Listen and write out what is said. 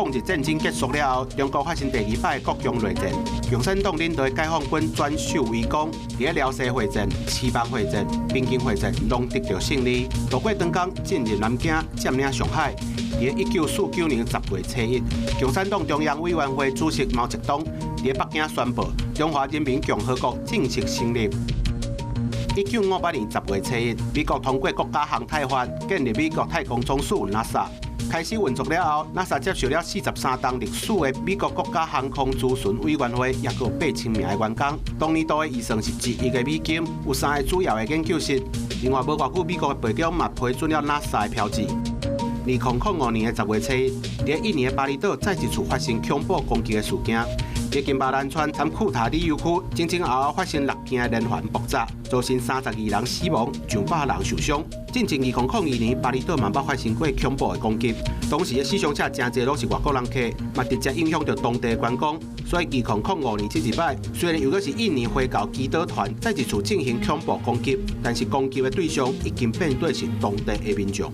抗日戰爭結束了後，中國發生第二擺國共內戰，共產黨領導的解放軍轉守為攻，佇咧遼西會戰、赤峰會戰、平津會戰攏得著勝利，渡過長江進入南京，佔領上海。佇咧1949年10月初1，共產黨中央委員會主席毛澤東佇咧北京宣布，中華人民共和國正式成立。1958年10月初1，美國通過國家航太法，建立美國太空總署 NASA。開始運作了後，NASA 接受了43棟歷史的美國國家航空諮詢委員會，抑閣有8千名的員工。當年度的預算是1億個美金，有三个主要的研究室。另外，無偌久，美國的白宮嘛批准了 NASA 的標誌。2005年的10月初1，佇印尼的巴厘島再一次發生恐怖攻擊的事件。佇金巴蘭村參庫塔旅遊區，前前後後發生六件連環爆炸，造成32人死亡，上百人受傷。進前2002年，巴厘島嘛捌發生過恐怖的攻擊，當時的死傷者誠濟攏是外國人客，嘛直接影響著當地觀光。所以2005年這一擺，雖然又閣是印尼回教祈禱團再一次進行恐怖攻擊，但是攻擊的對象已經變做是當地的民眾。